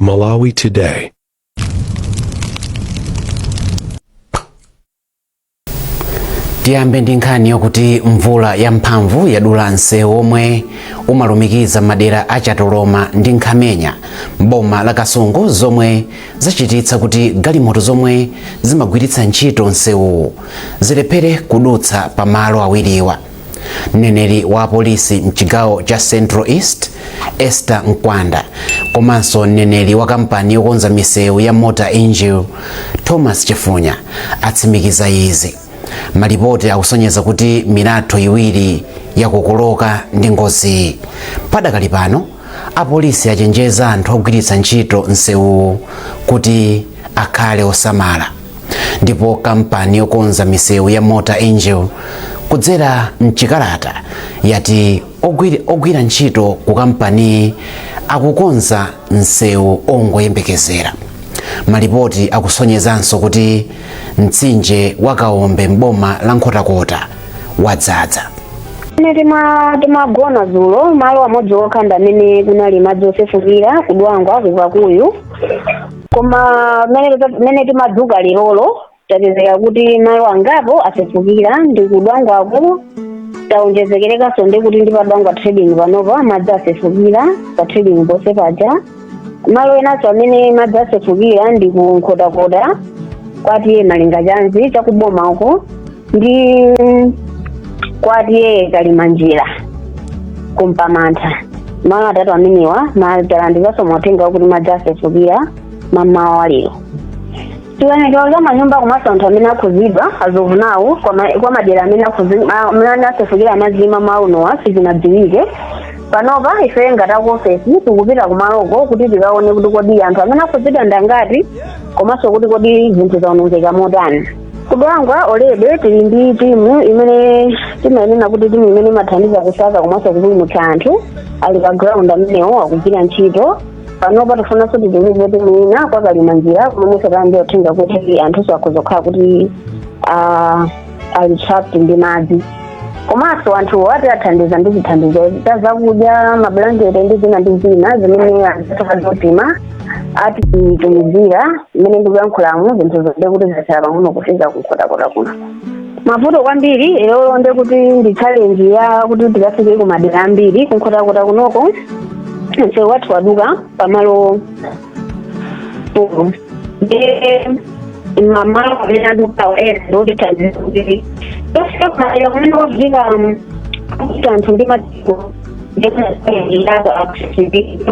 Malawi Today. Tiyambe ndi nkhani yokuti mvula yamphamvu yadula msewu omwe umalumikiza madera a Chatoloma ndi Nkhamenya m'boma la Kasungu, zomwe zachititsa kuti galimoto zomwe zimagwiritsa ntchito msewuwu zilephere kudutsa pamalo awiriwa. Mneneri wa polisi mchigawo cha Central East, Esther Mkwanda, komanso mneneri wa kampani yokonza misewu ya Mota Engil, Thomas Chifunya, atsimikiza izi. Malipoti akusonyeza kuti milatho iwiri yakokoloka ndi ngoziyi. Padakali pano apolisi achenjeza anthu ogwiritsa ntchito msewuwu kuti akhale osamala, ndipo kampani yokonza misewu ya Mota Engil kudzera mchikalata yati ogwira ntchito ku kampaniyi akukonza msewu ongoyembekezera. Malipoti akusonyezanso kuti mtsinje wa Kaombe m'boma la Nkhotakota wadzadza. Ine timagona dzulo, malo amodzi okha ndi amene kunali madzi osefukira, kudwangwa kukakuyu, koma mmene timadzuka lerolo tapezeka kuti malo angapo asefukira ndi kudwangwako taonjezekerekanso, ndi kuti ndi padwangwa Trading panopa madzi asefukira pa Trading ponse paja. Malo enanso amene madzi asefukira ndi ku Nkhotakota kwa T/A Malinga Chanzi chakuboma uko ndi kwa T/A Kalimanjira kumpamantha. Malo atatu amenewa talandiranso mauthenga okuti madzi asefukira mamawa wa lero. Chiwerengero cha manyumba komanso anthu amene akhuzidwa as of now kwa madera amene amene asefukira madzi mamawa unowa sichinadziwike. Panopa ife ngati aku ofesi tikupita kumaloko kuti tikaone kuti kodi anthu amene akhuzidwa ndi angati, komanso kuti kodi zinthu zaonongeka motani. Kudwangwa already tili ndi timu imene timayenera kuti timu imene imathandiza kusaka komanso kupulumutsa anthu ali pa ground, amenewo akugwira ntchito. Panopa tifunanso titumize timu ina kwa Kalimanjira kumenenso talandira uthenga kuti anthunso akhoza kukhala kuti ali trapped ndi madzi. Komanso anthuwo atiathandiza ndi chithandizo cha zakudya, mablanketi ndi zina ndi zina zimene anzathu a DoDMA atitumizira. Mmene ndikuyankhulamu zinthu zonde kuti zatsala pang'ono kufika kunkhotakota kuno. Mavuto kwambiri lero nde kuti ndi challenge ya kuti tikafike ku madera ambiri. Kunkhotakota kunoko msewu wathu waduka pamalo pulu, ndi mamalo amene adukawo ena ndotithandiza kuti tofika kumadera kumene kwafika kuti anthu ndi madziko ndikunaako accessibility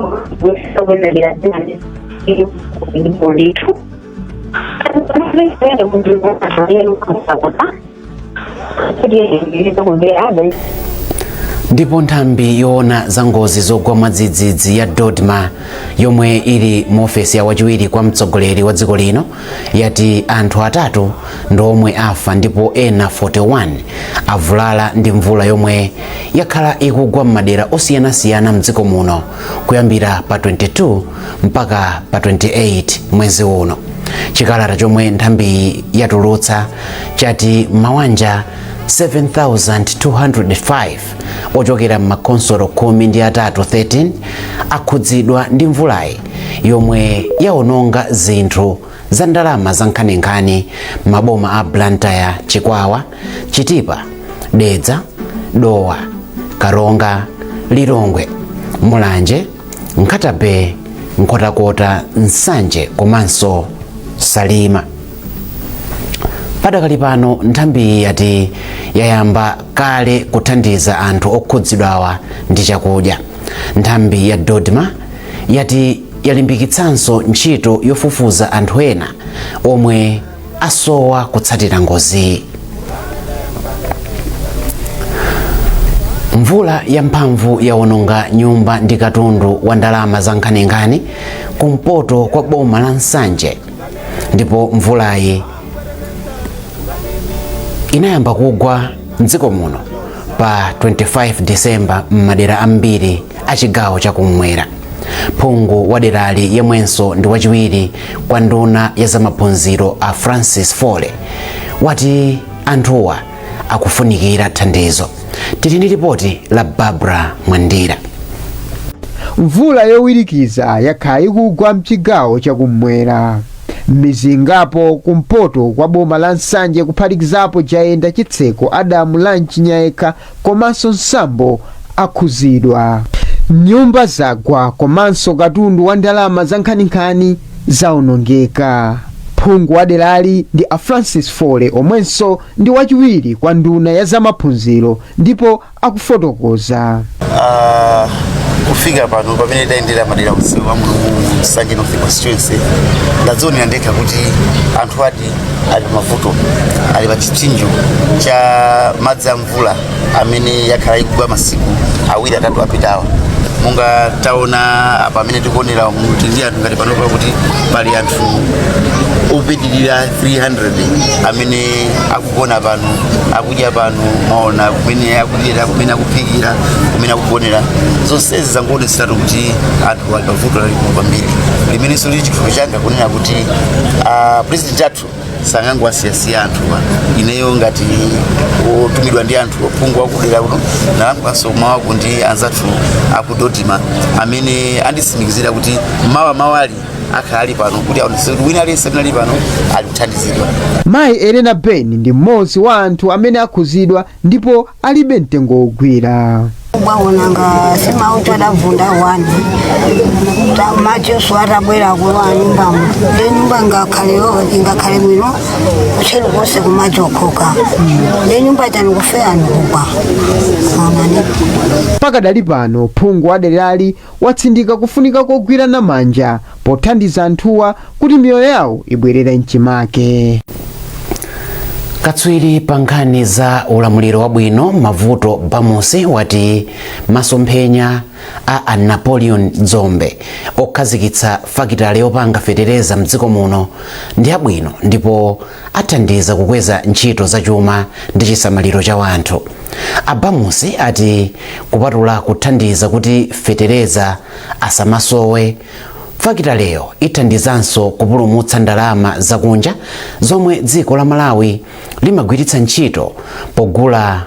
kuyenera zina ndi ndithu. Ndipo nthambi yoona za ngozi zogwa mwadzidzidzi ya DoDMA, yomwe ili mu ofesi ya wachiwiri kwa mtsogoleri wa dziko lino, yati anthu atatu ndi omwe afa ndipo ena 41 avulala ndi mvula yomwe yakhala ikugwa m'madera osiyanasiyana mdziko muno kuyambira pa 22 mpaka pa 28 mwezi uno. Chikalata chomwe nthambiyi yatulutsa chati mawanja 7205 ochokera m'makhonsolo 13 13 akhudzidwa ndi mvulayi yomwe yaononga zinthu za ndalama za nkhaninkhani maboma a Blantyre, Chikwawa, Chitipa, Dedza, Dowa, Karonga, Lilongwe, Mulanje, Nkhata Bay, Nkhotakota, Nsanje komanso Salima. Padakali pano nthambiyi yati yayamba kale kuthandiza anthu okhudzidwawa ndi chakudya. Nthambi ya DoDMA yati yalimbikitsanso ntchito yofufuza anthu ena omwe asowa kutsatira ngoziyi. Mvula yamphamvu yawononga nyumba ndi katundu wa ndalama za nkhaninkhani kumpoto kwa boma la Nsanje, ndipo mvulayi inayamba kugwa mdziko muno pa 25 Disemba m'madera ambiri a chigawo chakummwera. Phungu wa derali yemwenso ndi wachiwiri kwa nduna ya zamaphunziro a Francis Fole wati anthuwa akufunikira thandizo. Tili ndi ripoti la Barbara Mwandira. Mvula yowirikiza yakhala ikugwa mchigawo chakummwera, mizingapo kumpoto kwa boma la Nsanje, kuphatikizapo Jayenda, Chitseko, Adamu Lanchi, Nyaeka komanso Nsambo akhuzidwa. Nyumba zagwa komanso katundu wa ndalama za nkhaninkhani zawonongeka. Phungu wa derali ndi a Francis Fole, omwenso ndi wachiwiri kwa nduna ya zamaphunziro, ndipo akufotokoza. Kufika pano pamene tayendera madera onsewa muno mu Nsanje North Constituency, ndadzionera ndekha kuti anthu adi ali pamavuto, ali pa chipsinjo cha madzi a mvula amene yakhala ikugwa masiku 2, 3 apitawa. Monga taona apa amene tikuonera, kuti ndi anthu ngati panopa kuti pali anthu opitirira 300 amene akugona pano, akudya pano. Maona kumene akudyera, kumene akuphikira, kumene akugonera. Zonsezi zangoonetseratu kuti anthu ali pavuto lalikulu kwambiri, limenenso lili chikhulupiriro changa kunena kuti president athu sangangowasiyasiya anthuwa. Ineyo ngati otumidwa ndi anthu, phungu wakudera kuno, nalankhulaso mawaku ndi anzathu aku DoDMA amene anditsimikizira kuti mawa mawali akhala ali pano kuti aonetse kuti wina aliyense amene ali pano ali kuthandizidwa. Mayi Elena Ben ndi mmodzi wa anthu amene akhuzidwa ndipo alibe mtengo wogwira. Bwaonanga simauto adavunda wani machoso atabwera kulowa nyumbamo, ndi nyumba ingakhale bwino kutchero konse kumachokhoka, ndi nyumba itani kufeya ndikugwa onani. Pakadali pano phungu wa derali watsindika kufunika kogwirana manja pothandiza anthuwa kuti miyoyo yawo ibwerere mchimake. Katswiri pa nkhani za ulamuliro wabwino Mavuto Bamusi wati masomphenya a Napoleon Dzombe okhazikitsa fakitale yopanga fetereza mdziko muno ndi abwino ndipo athandiza kukweza ntchito zachuma ndi chisamaliro cha wanthu. Abamusi ati kupatula kuthandiza kuti fetereza asamasowe, fakitaleyo ithandizanso kupulumutsa ndalama zakunja zomwe dziko la Malawi limagwiritsa ntchito pogula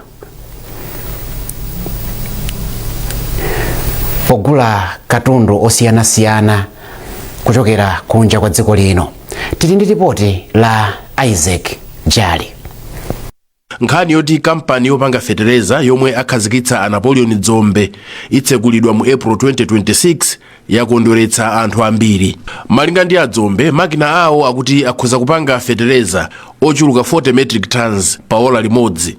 katundu osiyanasiyana kuchokera kunja kwa dziko lino. Tili ndi ripoti la Isaac Jali. Nkhani yoti kampani yopanga fetereza yomwe akhazikitsa a Napoleon Dzombe itsekulidwa mu April 2026 yakondweretsa anthu ambiri. Malinga ndi adzombe, makina awo akuti akhoza kupanga fetereza ochuluka 40 metric tons pa ola limodzi,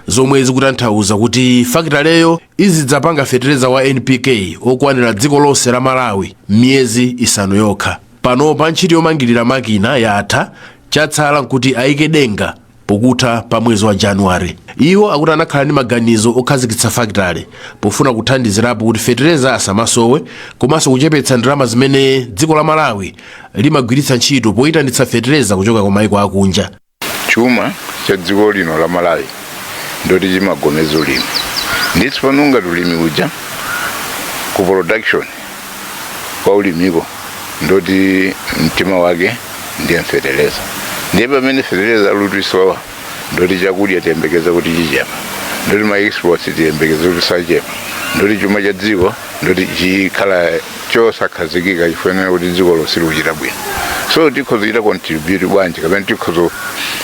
zomwe zikutanthauza kuti fakitaleyo izidzapanga fetereza wa NPK okwanira dziko lonse la Malawi miyezi 5 yokha. Panopa ntchito yomangirira makina yatha, chatsala nkuti ayike denga pokutha pa mwezi wa Januware. Iwo akuti anakhala ndi maganizo okhazikitsa fakitale pofuna kuthandizirapo kuti fetereza asamasowe komanso kuchepetsa ndalama zimene dziko la Malawi limagwiritsa ntchito poyitanitsa fetereza kuchoka ku maiko akunja. Chuma cha dziko lino la Malawi ndoti chimagomeza ulimi. Ndithu pano ngati ulimi uja, ku production kwa ulimiko, ndoti mtima wake ndiye mfetereza. Ndiye pamene fetereza alutisowa, ndoti chakudya tiyembekeza kuti chichepa, ndoti ma exports tiyembekeza kuti sachepa, ndoti chuma cha dziko ndoti chikhala chosakhazikika, chifanira kuti dziko lonse likuchita bwino. So tikhoza kuchita contribute bwanji kapena tikhoza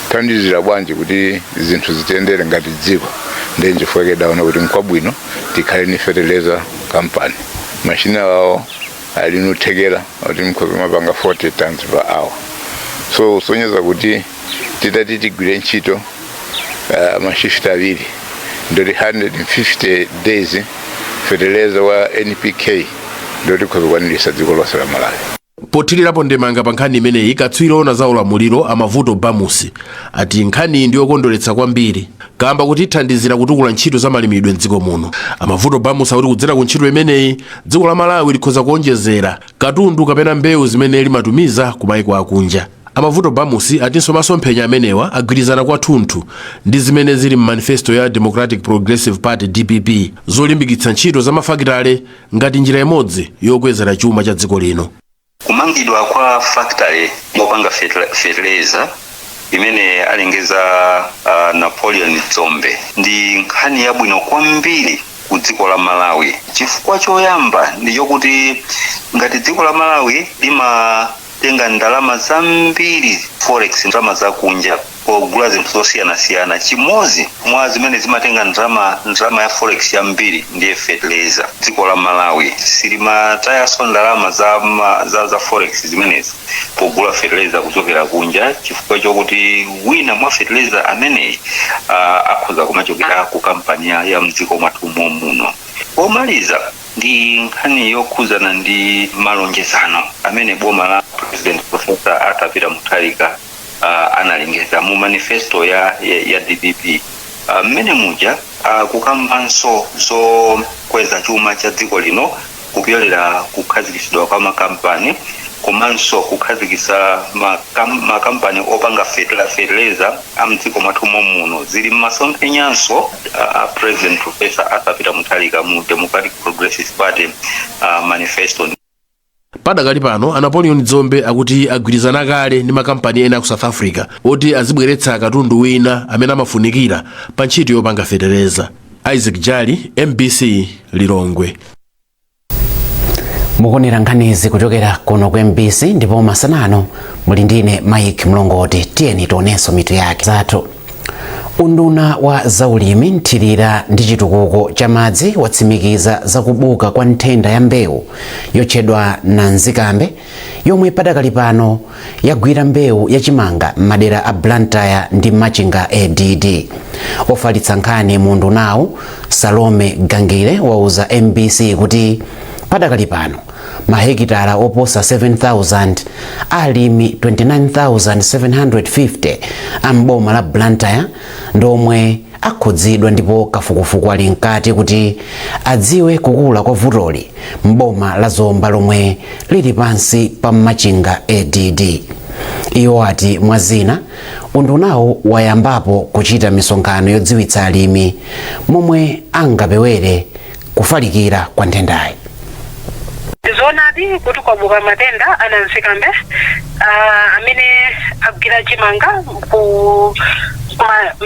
kuthandizira bwanji kuti zinthu zitiyendere ngati dziko? Ndiye nchifukwa daona kuti nkwabwino tikhale ni fertilizer company. Mashina awo ali nuthekera kuti mkhoza mapanga 40 tons per hour, so usonyeza kuti titati tigwire ntchito ma shift awiri, ndoti 150 days fertilizer wa NPK ndoti tikhoza kukwanirisa dziko lonse la Malawi. Pothirirapo ndemanga pa nkhani imeneyi, katswiri ona za ulamuliro Amavuto Bamusi ati nkhaniyi ndi yokondweretsa kwambiri kamba kuti ithandizira kutukula ntchito za malimidwe mdziko muno. Amavuto Bamusi akuti kudzera ku ntchito imeneyi dziko la Malawi likhoza kuonjezera katundu kapena mbewu zimene limatumiza ku maiko akunja. Amavuto Bamusi atinso masomphenya amenewa agwirizana kwathunthu ndi zimene zili m'manifesto ya Democratic Progressive Party, DPP, zolimbikitsa ntchito za mafakitale ngati njira imodzi yokwezera chuma cha dziko lino. Kumangidwa kwa factory yopanga fertilizer imene alengeza Napoleon Dzombe ndi nkhani yabwino kwambiri. ku dziko la Malawi. Chifukwa choyamba ndi chokuti ngati dziko la Malawi limatenga ndalama zambiri, forex, ndalama zakunja, pogula zinthu zosiyanasiyana, chimodzi mwa zimene zimatenga ndalama ya forex yambiri ndiye fertilizer. Dziko la Malawi silimatayanso ndalama za forex zimenezi pogula fertilizer kuchokera kunja, chifukwa chokuti wina mwa fertilizer ameneyi akhoza kumachokera ku kampani ya mdziko mwathu muno. Pomaliza, ndi nkhani yokhuzana ndi malonjezano amene boma la President Professor Arthur Peter Mutharika analengeza mu manifesto ya DPP, mmene muja kukambanso zokweza chuma cha dziko lino kupyolera kukhazikitsidwa kwa makampani komanso kukhazikitsa makampani opanga fertilizer a mdziko mwathu muno. Zili mmasomphenyanso a President Professor Arthur Peter Mutharika mu Democratic Progressive Party manifesto. Padakali pano, a Napoleon Dzombe akuti agwirizana kale ndi makampani ena ku South Africa oti azibweretsa katundu wina amene amafunikira pa ntchito yopanga fetereza. Isaac Jali, MBC, Lilongwe. Mukuonera nkhanizi kuchokera kuno ku MBC ndipo masanano muli ndine Mike Mlongoti. Tiyeni tionenso mitu yake zathu. Unduna wa zaulimi, nthirira ndi chitukuko cha madzi watsimikiza zakubuka kwa nthenda ya mbewu yotchedwa nanzikambe, yomwe padakali pano yagwira mbewu yachimanga m'madera a Blantyre ndi Machinga ADD. Ofalitsa nkhani mu undunawu, Salome Gangile, wauza MBC kuti padakali pano mahekitala oposa 7000, alimi 29,750 a mboma la Blantyre ndomwe akhudzidwa, ndipo kafukufuku ali mkati kuti adziwe kukula kwa vutoli mboma la Zomba lomwe lili pansi pa Machinga ADD. Iwo ati mwazina undunawu wayambapo kuchita misonkhano yodziwitsa alimi momwe angapewere kufalikira kwa nthendayi. Zoonadi kuti kwabuka matenda a nanzikambe amene agwira chimanga ku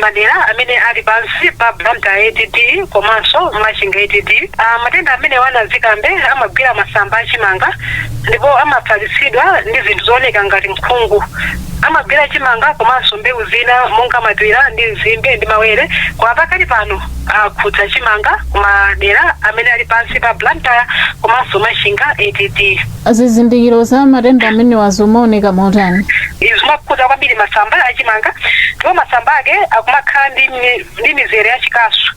madera amene ali pansi pa Blantyre ADD komanso Machinga ADD. Matenda amene a nanzikambe amagwira masamba achimanga ndipo amafalitsidwa ndi zinthu zooneka ngati nkhungu. Amagwira chimanga komanso mbewu zina monga mapira ndi nzimbe ndi mawere, koma pakali pano akhudza chimanga kumadera amene ali pansi pa Blantyre komanso Machinga ADD. Zizindikiro za matenda amenewa zimaoneka motani? Zimakhudza kwambiri masamba achimanga, ndipo masamba ake akumakhala ndi mizere yachikasu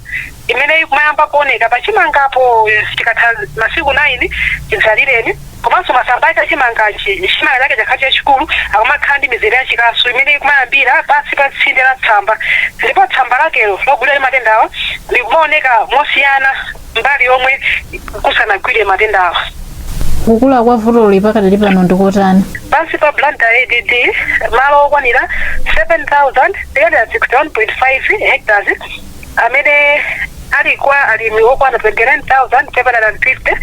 imene ikumayamba kuoneka pachimangapo chikatha masiku 9 chidzalireni. Komanso masamba ake achimangachi, chimanga chake chakhala chachikulu, akumakhala ndi mizere yachikasu imene ikumayambira pansi pa tsinde la tsamba, ndipo tsamba lakelo logwidwa ndi matendawa likumaoneka mosiyana mbali yomwe kusanagwire matendawa. Kukula kwa vutoli pakadali pano ndikotani? Pansi pa Blantyre ADD, malo okwanira 7361.5 hectares amene ali kwa alimi okwana 29,750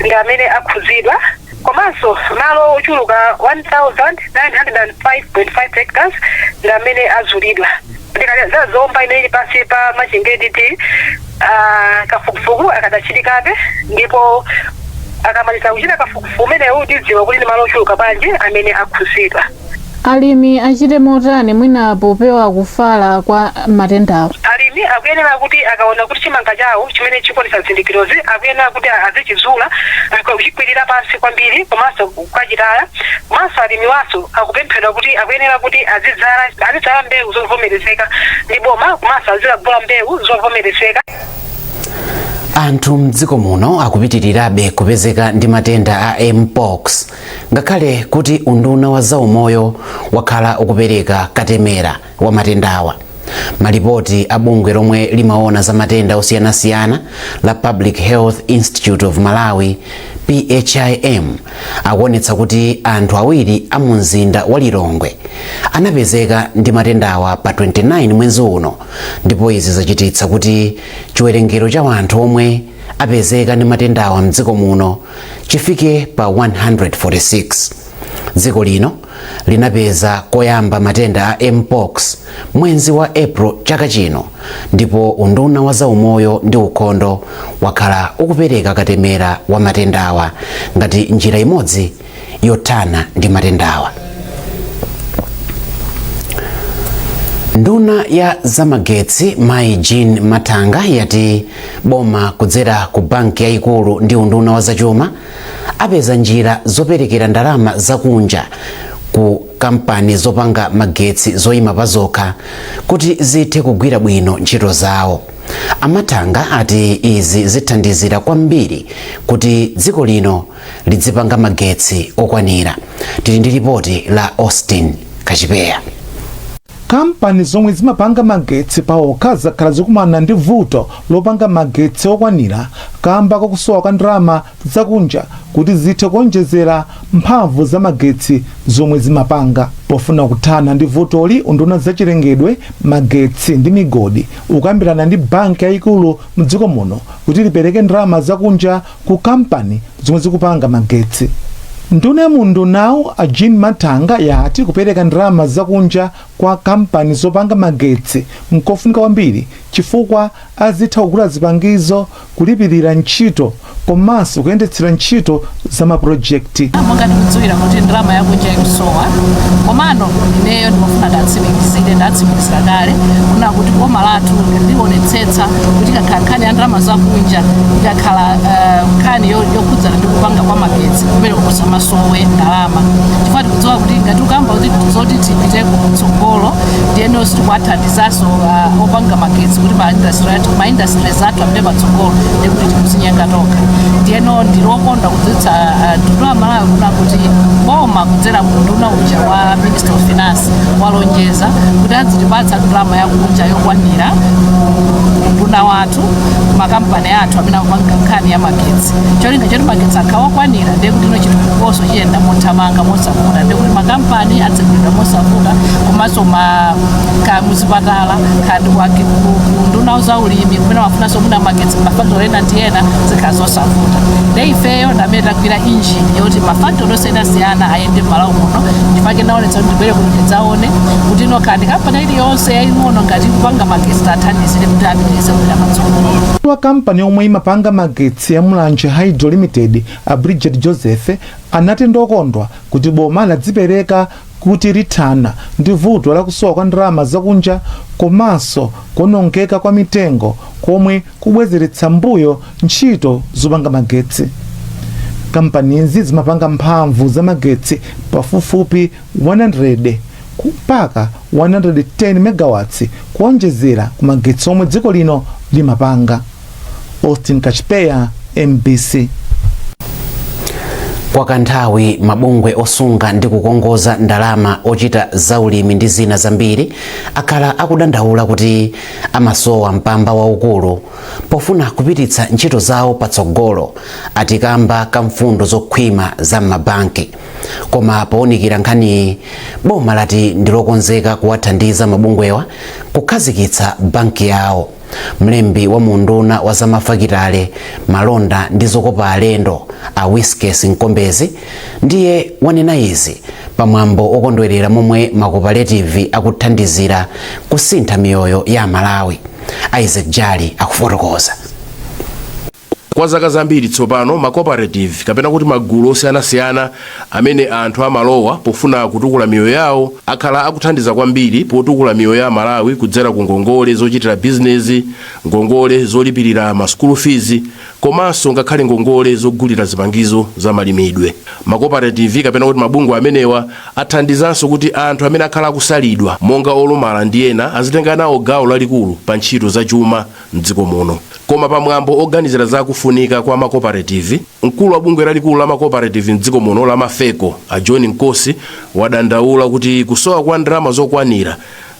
ndi amene akhudzidwa, komanso malo ochuluka 1905.5 hectares ndi amene azulidwa. Ndikati za Zomba imene ili pansi pa Machinga ADD, kafukufuku akadachitikabe, ndipo akamaliza kuchita kafukufuku umenewu tidziwa kuti ndi malo ochuluka bwanji amene akhudzidwa. Alimi achite motani mwina popewa kufala kwa matendawo? Alimi akuyenera kuti akaona kuti chimanga chawo chimene chikuonetsa zizindikirozi, akuyenera kuti azichizula, kuchikwirira pansi kwambiri komanso kukachitaya. Komanso alimi waso akupemphedwa kuti akuyenera kuti azidzala mbewu zovomerezeka ndi boma komanso azikagula mbewu zovomerezeka. Anthu mdziko muno akupitirirabe kupezeka ndi matenda a mpox, ngakhale kuti unduna wa zaumoyo wakhala ukupereka katemera wa matendawa. Malipoti a bungwe lomwe limaona za matenda osiyanasiyana la Public Health Institute of Malawi, PHIM, akuonetsa kuti anthu awiri a mu mzinda wa Lilongwe anapezeka ndi matendawa pa 29 mwezi uno, ndipo izi zachititsa kuti chiwerengero cha anthu omwe apezeka ndi matendawa mdziko muno chifike pa 146. Dziko lino linapeza koyamba matenda a Mpox mwezi wa April chaka chino, ndipo unduna wa zaumoyo ndi ukhondo wakhala ukupereka katemera wa matendawa ngati njira imodzi yothana ndi matendawa. Nduna ya zamagetsi Mai Jean Mathanga yati boma kudzera ku banki yayikulu ndi unduna wa zachuma apeza njira zoperekera ndalama zakunja ku kampani zopanga magetsi zoyima pa zokha kuti zithe kugwira bwino ntchito zawo. Amathanga ati izi zithandizira kwambiri kuti dziko lino lidzipanga magetsi okwanira. Tili ndi ripoti la Austin Kachipeya. Kampani zomwe zimapanga magetsi paokha zakhala zikumana ndi vuto lopanga magetsi okwanira kamba kakusowa kwa ndalama zakunja kuti zithe kuonjezera mphamvu za magetsi zomwe zimapanga. Pofuna kuthana ndi vutoli, unduna zachilengedwe, magetsi ndi migodi ukambirana ndi banki yayikulu mdziko muno kuti lipereke ndalama zakunja ku kampani zomwe zikupanga magetsi. Nduna ya mundunawu a Jean Mathanga yati kupereka ndalama zakunja kwa kampani zopanga magetsi nkofunika kwambiri chifukwa azitha kugula zipangizo, kulipirira ntchito komanso kuyendetsera ntchito za mapulojekiti. Monga tikudziwira kuti ndalama yakunja ikusowa, komano ineyo ndimafuna ndatsimikizire, ndatsimikizira kale kuna kuti boma lathu lionetsetsa kuti ikakhala nkhani ya ndalama zakunja, ikakhala nkhani yokhudzana ndi kupanga kwa magetsi, kumene kusamasowe ndalama, chifukwa tikudziwa kuti ngati ukamba kuti zoti tipite kutsogolo, ndiyeno sitikuwathandizanso opanga magetsi kuti ma industries athu apite patsogolo, ndikuti tikuzinyenga tokha. Ndiyeno ndilokonda kudziwitsa mtundu wa Malawi kuna kuti boma kudzera mu nduna uja wa Minister of Finance walonjeza kuti adzitipatsa ndalama yakunja yokwanira nduna wathu, makampani athu amene akupanga nkhani ya magetsi, cholinga choti magetsi akhala okwanira, ndiye kuti ino chitukukoso chiyenda mothamanga, mosavuta, ndiye kuti makampani atsekulidwa mosavuta, komanso ka muzipatala, kandi ku nduna za ulimi kumene mafunanso muna magetsi, mafactory ena ndi ena, zikhala zosavuta. Ndi ifeyo ndamene tagwira injini yoti mafactory osiyanasiyana ayende m'Malawi muno. Ndifake ndaonetsa kuti ndibwere kuno ndidzaone kuti ino kandi kampani iliyonse yaying'ono ngati ikupanga magetsi, tathandizire kuti apitirize kupita patsogolo. Wa kampani yomwe imapanga magetsi ya Mulanje Hydro Limited, a Bridget Joseph, anati ndokondwa kuti boma ladzipereka kuti lithana ndi vuto lakusowa kwa ndalama zakunja komanso kuonongeka kwa mitengo komwe kubwezeretsa mbuyo ntchito zopanga magetsi. Kampanizi zimapanga mphamvu za magetsi pafupifupi 100 mpaka 110 megawatts kuonjezera ku magetsi omwe dziko lino limapanga. Austin Kachipeya, MBC. Kwa kanthawi mabungwe osunga ndi kukongoza ndalama, ochita zaulimi ndi zina zambiri akhala akudandaula kuti amasowa mpamba waukulu pofuna kupititsa ntchito zawo patsogolo, atikamba kamfundo zokhwima za m'mabanki. Koma powunikira nkhaniyi, boma lati ndilokonzeka kuwathandiza mabungwewa kukhazikitsa banki yawo. Mlembi wa munduna wa zamafakitale, malonda ndi zokopa alendo, a Wiskes Mkombezi, ndiye wanena izi pamwambo okondwerera momwe macooperative akuthandizira kusintha miyoyo ya Malawi. Isaac Jali akufotokoza. Kwa zaka zambiri tsopano, macooperative kapena kuti magulu osiyanasiyana amene anthu amalowa pofuna kutukula miyoyo yawo akhala akuthandiza kwambiri potukula miyoyo ya Malawi kudzera ku ngongole zochitira bizinezi, ngongole zolipirira ma school fees, komanso ngakhale ngongole zogulira zipangizo za malimidwe. Macooperative kapena kuti mabungwe amenewa athandizanso kuti anthu amene akhala akusalidwa monga olumala ndi ena azitenga nawo gawo lalikulu pa ntchito zachuma mdziko muno. Koma pamwambo oganizira za kufunika kwa macooperative, mkulu wa bungwe lalikulu la macooperative mdziko muno la Mafeco, a John Nkosi, wadandaula kuti kusowa kwa ndalama zokwanira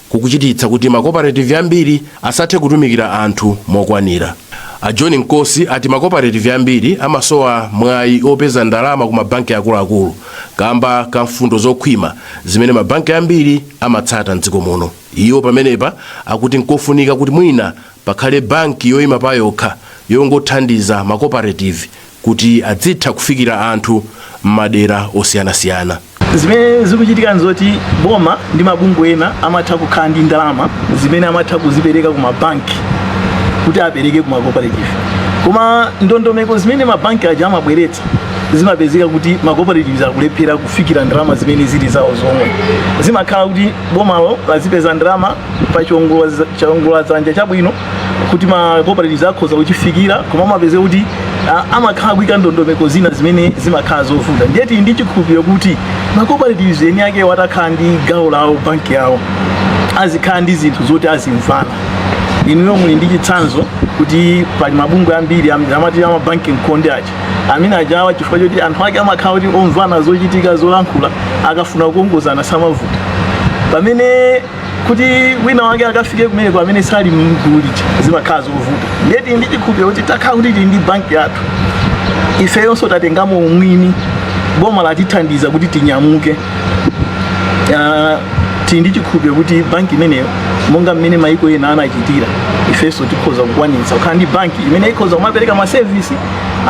kukuchititsa kuti macooperative ambiri asathe kutumikira anthu mokwanira. A John Nkosi ati macooperative ambiri amasowa mwayi opeza ndalama ku mabanki akuluakulu kamba ka mfundo zokhwima zimene mabanki ambiri amatsata mdziko muno. Iwo pamenepa akuti nkofunika kuti mwina pakhale banki yoyima pa yokha yongothandiza macooperative kuti adzitha kufikira anthu m'madera osiyanasiyana. Zimene zikuchitika nzoti boma ndi mabungwe ena amatha kukhala ndi ndalama zimene amatha kuzipereka ku mabanki kuti apereke ku macooperative, koma ndondomeko zimene mabanki aja amabweretsa zimapezeka kuti macooperative akulephera kufikira ndalama zimene zili zawo zomwe. Zimakhala kuti bomalo lazipeza ndalama pa chiwongoladzanja chabwino kuti ma cooperatives akhoza kuchifikira, koma amapezeka kuti amakhala kuyika ndondomeko zina zimene zimakhala zovuta. Ndiye tili ndi chikhulupiriro kuti ma cooperatives eni ake watakhala ndi gawo lawo, banki yawo, azikhala ndi zinthu zoti azimvana. Inuyo muli ndi chitsanzo kuti pali mabungwe ambiri amati amabanki mkhonde aja amene ajawa, chifukwa choti anthu ake amakhala kuti omvana zochitika, zolankhula, akafuna kuongozana samavuta, pamene kuti wina wake akafike kumeneko amene sali mgulu lija zimakhala zovuta. Ndiye tili ndi chikhulupiriro kuti takhala kuti tili ndi banki yathu, ifeyonso tatengamo umwini, boma latithandiza kuti tinyamuke, tili ndi chikhulupiriro kuti banki imeneyo, monga mmene maiko ena anachitira, ifenso tikhoza kukwanitsa kukhala ndi banki imene ikhoza kumapereka maservice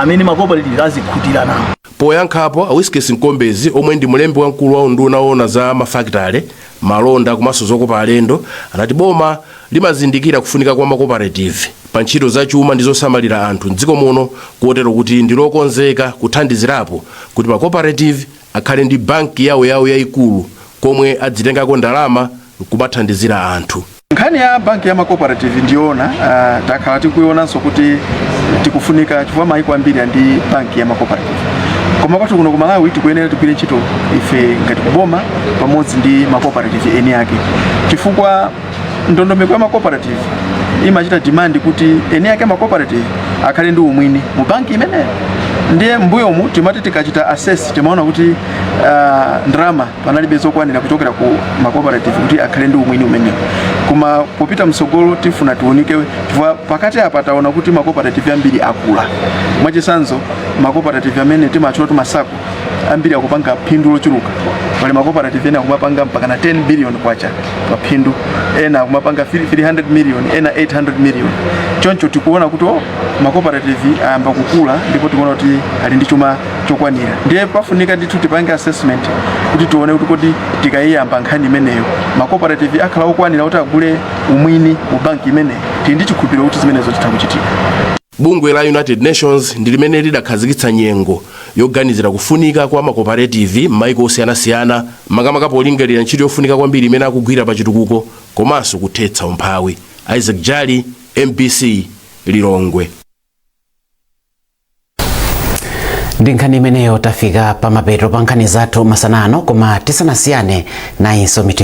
amene macooperative azikhutira nawo. Poyankhapo, a Wiskes Mkombezi, omwe ndi mlembi wamkulu wa unduna woona za mafakitale, malonda komanso zokopa alendo, anati boma limazindikira kufunika kwa macooperative pa ntchito zachuma ndi zosamalira anthu mdziko muno, kotero kuti ndi lokonzeka kuthandizirapo kuti macooperative akhale ndi banki yawoyawo yayikulu komwe adzitengako ndalama nkumathandizira anthu. Nkhani ya banki ya macooperative ndiyoona, takhala tikuionanso kuti tikufunika, chifukwa maiko ambiri ndi banki ya macooperative, koma kwathu kuno ku Malawi tikuyenera tigwire ntchito ife ngati kuboma pamodzi ndi macooperative eni ake, chifukwa ndondomeko ya macooperative imachita demand kuti eni ake macooperative akhale ndi umwini mu banki imeneyo. Ndiye mbuyomu timati tikachita assess timaona kuti ndalama panalibe zokwanira kuchokera ku macooperative kuti akhale ndi umwini umenewo, koma popita msogolo tifuna tiunike, chifukwa pakati apa taona kuti macooperative ambiri akula. Mwachitsanzo, macooperative amene timatchula kuti maSACCO ambiri akupanga phindu lochuluka. Pali macooperative ena akumapanga mpaka na 10 billion kwacha pa phindu, ena akumapanga 300 million, ena 800 million. Choncho tikuona kuti oh, macooperative ayamba kukula ndipo tikuona kuti ali ndi chuma chokwanira. Ndiye pafunika ndithu tipange assessment kuti tione kuti kodi tikayiyamba nkhani imeneyo macooperative akhala okwanira kuti agule umwini mu banki imeneyo. Tili ndi chikhulupiriro kuti zimenezo zitha kuchitika. Bungwe la United Nations ndi limene lidakhazikitsa nyengo yoganizira kufunika kwa macooperative m'maiko osiyanasiyana, makamaka polingalira ntchito yofunika kwambiri imene akugwira pa chitukuko komanso kuthetsa umphawi. Isaac Jali, MBC, Lilongwe. Ndi nkhani imeneyo tafika pamapeto pa nkhani zathu masana ano, koma tisanasiyane nayinso mitu.